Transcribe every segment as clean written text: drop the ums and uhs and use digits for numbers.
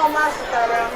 Ifeọma zụtara m.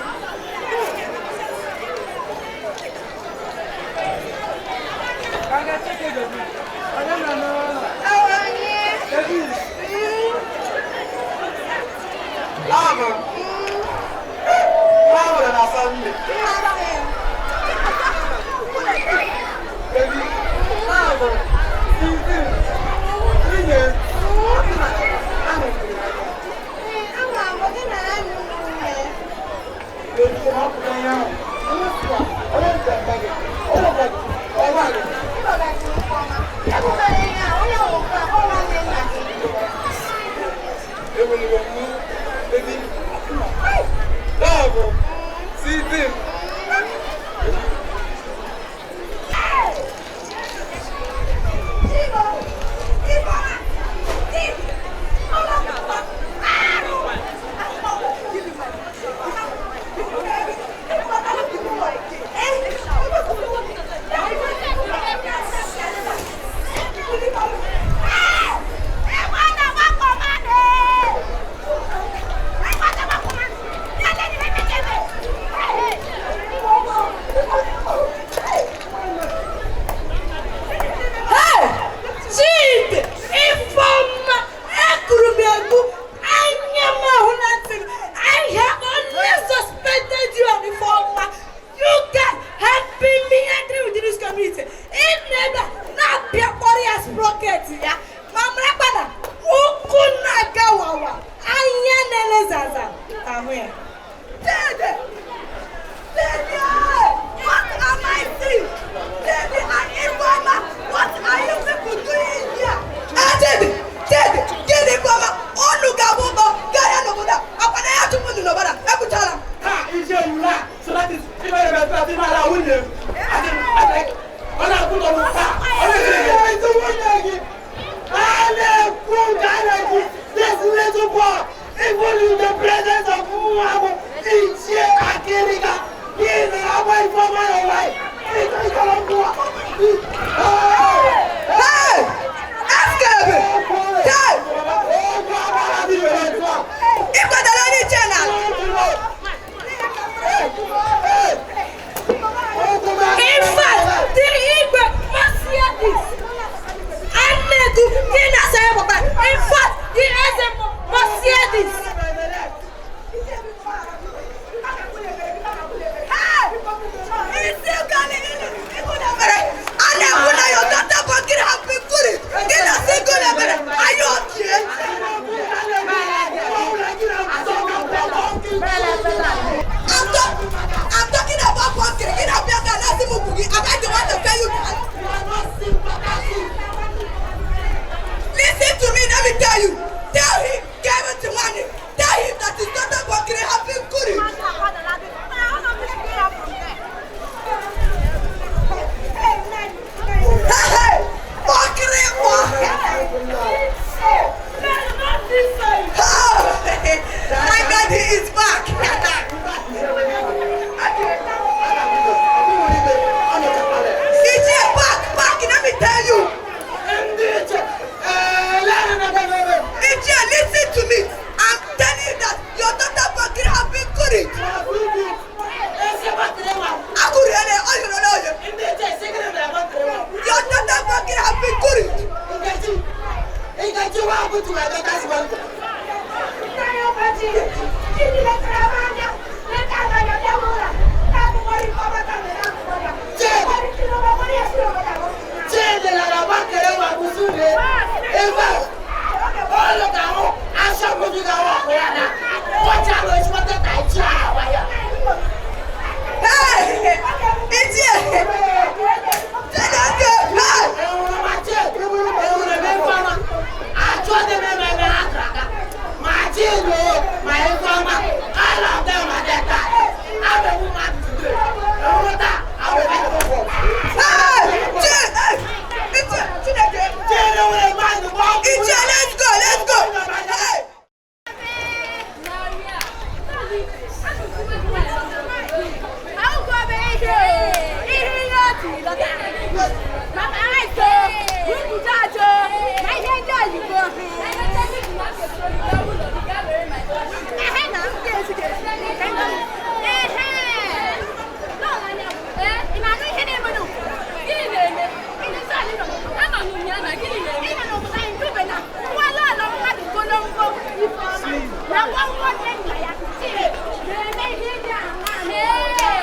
Nakwa nwanne nna ya Chidi na-eme ihe dị aṅaa n'obodo a?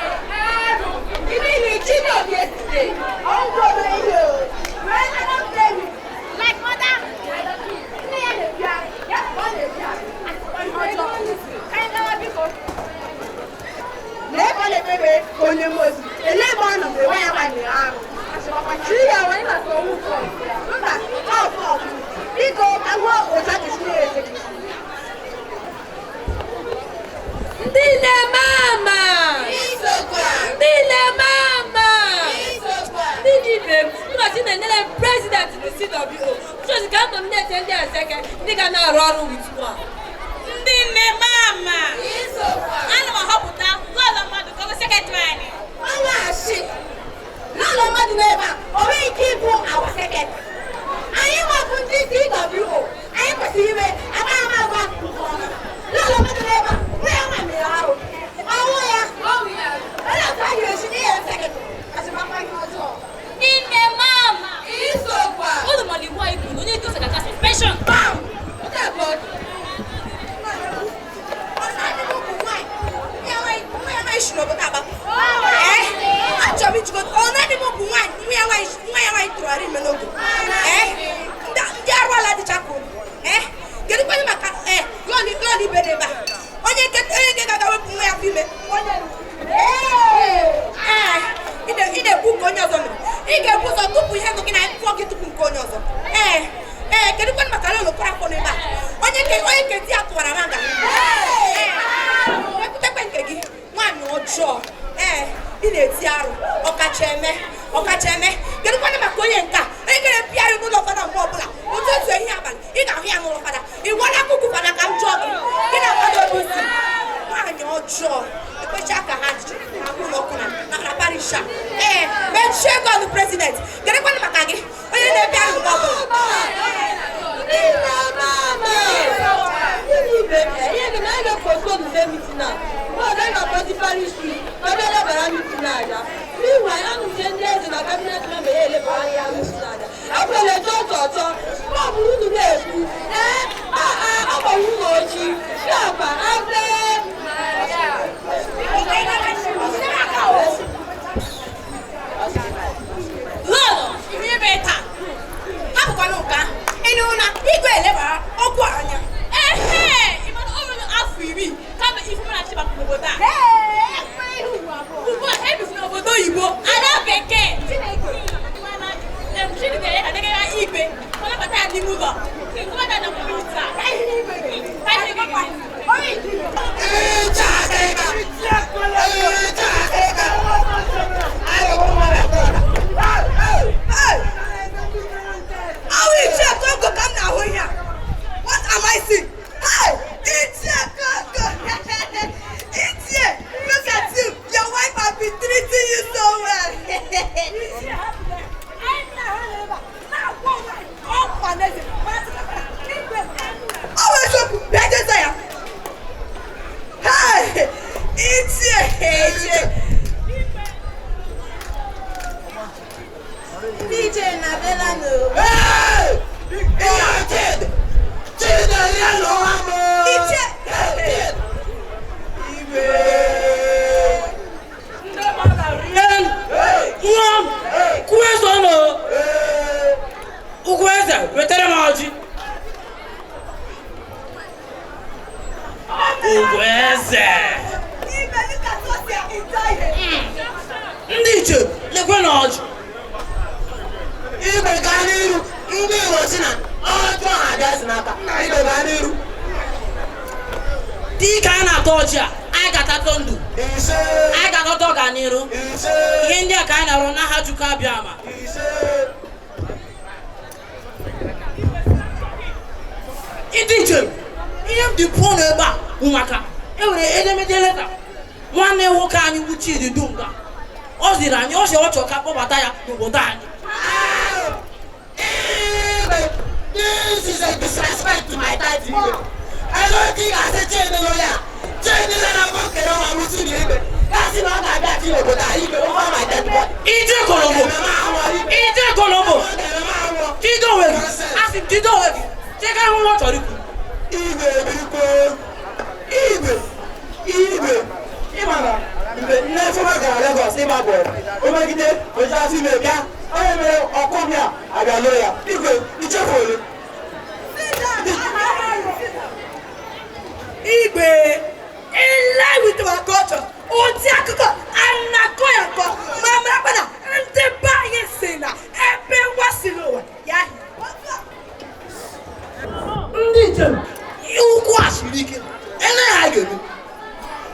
Arụ. Even the children of yesterday, all go here. Well, I don't blame you. Like mother, like kid. Nne ya na-ebi arụ, ya ọ na-ebi arụ. Asịkwa ihe ọjọọ. Ka anyị gawa biko. Lee ka ọ na-ekpebe ka onye mozi. Elee ebe ọ nọ mgbe nwa ya gbanyere arụ? Chi ya wee na ka owu fọ. Mba, ọ fọ. Biko, ka hụ otu a ga-esi na-eze gị. Ndị na-eme ama! Ndị na-eme ama! Ndị ji ibe m, ụbọchị na-enyere m president ndị CWO. Nchọzi ka anọ m na-eche ndị ezeke ndị ga na-arụ ọrụ with one. Ndị nne mama, ana m ahọpụta lọlọ mmadụ ka ọ bụ secretary anyị. Ọnwa asị. N'ụlọ mmadụ n'ebe a, o nweghị ike ịbụ our secretary. Anyị nwabụ ndị CWO, anyị kwesịrị ime akparamagwa nke ọma. N'ụlọ mmadụ n'ebe a, nwa ya nwa mere arụ. Ọnwụ ya. Olee otu a ga-esi nye ya secretary? Asịmakwa ihe ọjọọ. Ndị nne mama, unu ma na iwu anyị kwuru na onye ndu ga-ata suspension. Bam! Otu a ka ọ dị. Ọ na-adị m ụmụ nwaanyị. Nwa ya nwaanyị si n'obodo agbapụ. Ee, achọrọ m ijikọta. Ọ naanị m bụ nwaanyị, nwa ya nwaanyị tụrụ ime n'oge. Ee, ndị arụ ala dịcha ka unu. Ee, kedu kwanụ maka ee lọọlị lọọlị ibe n'ebe a? Onye nke ga-aga wepụ nwa ya afọ ime. Onye ee, ị na-ekwu nke onye ọzọ mere. Ị ga-ebu ụzọ tupu ihe ndụ gị na pụọ gị tupu nke onye ọzọ. Ee, ee, kedu kwanụ maka lọọlị Okorafor n'ebe a? Onye nke di ya tụwara manga. Ee, wepụtakwa nke gị, nwaanyị ọjọọ. Ee, ị na-eti arụ, ọkacha eme, ọkacha eme. Kedu kwanụ maka onye nke a? Onye ga-epịarị n'ụlọ fada mgbe ọbụla, ụtụtụ, ehihie, abalị, ị ga-ahụ ya n'ụlọ fada. Ị gwala akụkụ fada ka m jụọ gị? Gị na fada obi isi. Nwaanyị ọjọọ, ekpecha ka ha jiji na ụlọ ọkụ na parish a. Ee, mechie gị ọnụ, president. Kedu kwanụ maka gị? Onye na-epịarị mgbe ọbụla. Ndị na-eme ama! Ndị ibe m, ihe gị na anyị ga-postpone the meeting a. Mgbe ọzọ anyị ga-akpọzi parish priest ka ọ bịa lebara meeting anya. Meanwhile, anụ nke ndị eze na cabinet member ya elebara anya meeting anya. Ekwele chọọ chọọ chọọ, mgbe ọbụla unu na-ekwu, ee, a a agbara unu ochi, fiakwa, ave. Lọlọ, ihu ebe taa. Hapụkwanụ nke ahụ. Ị nụrụ na igwe elebara okwu a anya? Ehe, ị ma na o ruru afọ 10 kamgbe Ifu na chịbapụ n'obodo a. Ugbu a, ha ebizi n'obodo oyibo, ala bekee. Chidi ga-enye ka degara igwe, ka ọ nabata ya n'ime ụlọ. Kọbata na community a. Ka ihe igwe gị. Ịcha akịrịka! Ịcha akịrịka! Hey! Ahụ Ichie Kongo ka m na-ahụ ihe a. What am I seeing? Hey! Ichie Kongo! Ichie, look at you! Your wife has been treating you so well! Ọ bụ eziokwu, bịa jeza ya. Hey! Ichie! Ichie! Ndị iche na-abịala nụ. Hey! Chidi! Chidi n'ụwa m! Ichie! Igwe! Nwa m, kwuo eze nọ. Ugwu eze, wetara m ọjị. Ugwu eze. Igwe, look at us here inside. Ndị iche, lekwe na ọjị. Igwe, gaa n'iru. Ndị Igbo si na ọjọọ abịa si n'aka. Igwe, gaa n'iru. Dịka a na-atọ ọjị a, anyị ga-atatọ ndụ. Ise! Anyị ga-atọta ọganiru. Ise! Ihe ndị a ka anyị na-arụ n'aha Chukwu Abịama. Ise! Ndị njem, ihe m dị pụọ n'ebe a bụ maka e nwere edemede leta nwanne nwoke anyị bụ Chidi Dunga ọ ziri anyị. Ọ sị ọ chọrọ ka kpọbata ya n'obodo anyị. Igwe, this is a disrespect to my title, Igwe. I don't think I say Chidi nọ ya. Chidi nọ na mbọ kere nwa m si na Igwe. Ya sị na ọ ga-abịa chi n'obodo a, Igwe, over my dead body. Ije Kolombo, Ga-eme m anwụ, Igwe. Ije Kolombo, Ọ ga-eme m anwụ. Jide onwe gị, asị m jide onwe gị, cheka hụ nwa ọ chọrọ ikwu. Igwe, biko. ịgba bọọlụ omegide oji afọ ime bịa onye mere ọkụ bịa abịa lụọ ya igwe ichefuolu. Igwe, in line with our culture, ụdị akụkọ anakọ ya nkọ ma marakwa na ndị be anyị si na ebe nwa si n'ụwa ya hie. Ndị njem, ukwu a siri ike. Ele ha ga-eme,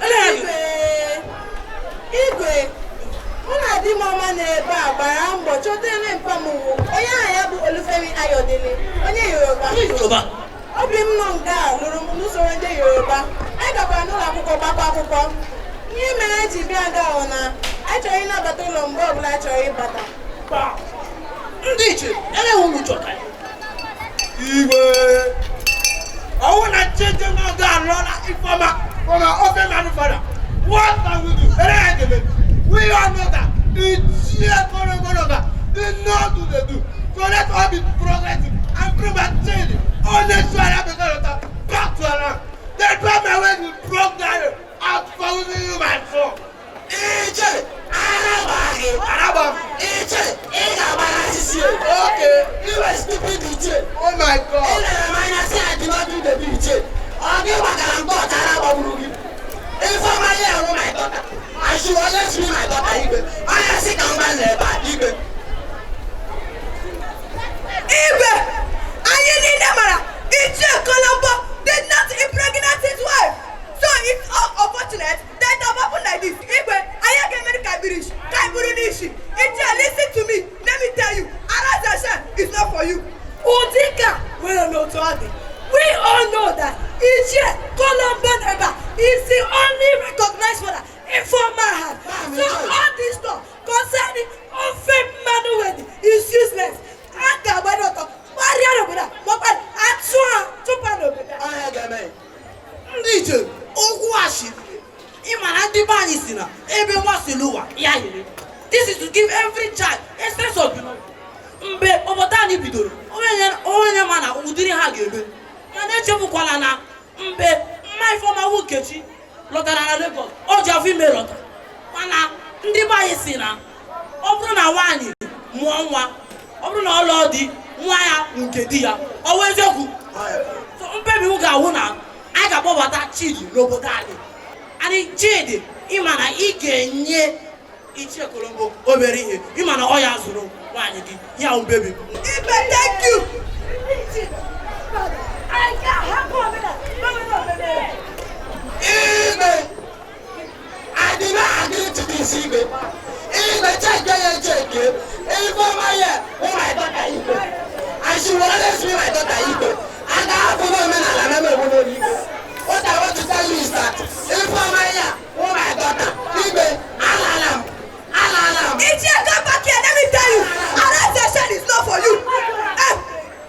ele ha ga-eme. Igwe, mụ na di m ọma na-ebe a gbara mbọ chọta ebe mpa m wụ onye aha ya bụ Olufemi Ayọdele, onye Yoruba. Ndị Yoruba. Obi m nọ nga a lụrụ m n'usoro ndị Yoruba. Anyị gakwara n'ụlọ akwụkwọ gbakọ akwụkwọ. Ihe mere anyị ji bịa nga ahụ na anyị chọrọ ịnabata ụlọ mgbe ọbụla anyị chọrọ ịbata. Ndị iche, ele unu chọta ya. Igwe, ọwụ na Chidi nọ ga-alụọla Ifeọma from her ofe mmanụ father. What can we do? Ele ha ga-eme. We all know that Ichie Kolongologa dey know do dey do. So let all be progressive and bring back change. Only Suara Bekalota back to our land. The problem wey you broke down, I'm forgiving you, my son. Iche, araba gị. Araba m. Iche, ị ga-agbara asịsị. Okay. You are stupid, Iche. Oh my Ị God. lere m anya sị I did not do the deed, Iche. Ọ gị gbakara nke ọchara gbagburu gị. Ifeọma ya ahụ my daughter. And she will always be my daughter, Igwe. Onye sị ka m gba n'ebe a, Igwe. Igwe, anyị niile mara Ichie Kolombo did not impregnate his wife. So it's all unfortunate that it have happened like this. Igwe, anyị ga-emeri ka birish, ka anyị bụrụ n'isi. Ichie, listen to me. Let me tell you, arise and shine is not for you. Ụdị ka nwere n'otu ọ dị. We all know that Ichie Kolombo Neba is the only recognized father Ifeoma had. So all this talk concerning ofe mmanụ wedding is useless. A ga-agbado ọtọ gbarịa n'obodo a maọkwa atụ ha tụpa n'obodo a. Onye ga-eme. Ndị iche, okwu a siri ike. Ị ma na ndị be anyị si na ebe nwa si n'ụwa ya yiri. This is to give every child a sense of belonging. Mgbe obodo anyị bidoro, onye ma na ụdịrị ha ga-eme, mana echefukwala na mgbe mma Ifeọma wụ Nkechi lọtara na Lagos, ọ ji afọ ime lọta. Mana ndị be anyị si na ọ bụrụ na nwaanyị mụọ nwa, ọ bụrụ na ọ lụọ di, nwa ya nke di ya, ọ wụ eziokwu. So mkpebi m ga-awụ na anyị ga-akpọbata Chidi n'obodo anyị. Anyị Chidi, ịma na ị ga-enye Ichie Kolombo obere ihe, ịma na ọ ya zụrụ nwaanyị gị ya wụ mkpebi m. Igwe, thank you. Igwe, I did not agree to this, Igwe. Igwe, check ya, check. Ifeọma ya wụ my daughter, Igwe. And she will always be my daughter, Igwe. And I have no omenala na m egbu n'olu, Igwe. What I want to tell you is that Ifeọma ya wụ my daughter. Igwe, alala m. Alala m. Ichie, come back here. Let me tell you, arise and shine is not for you. Eh,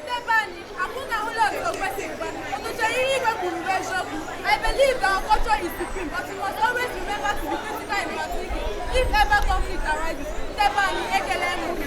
Ndebe anyị, akwụ na ụlọ otu kwesịrị ekwe. Unu chere ihe igwe kwuru bụ eziokwu. I believe that our culture is supreme, but we must always remember to be critical in our thinking if ever conflict arises. Ndebe anyị, ekele m unu.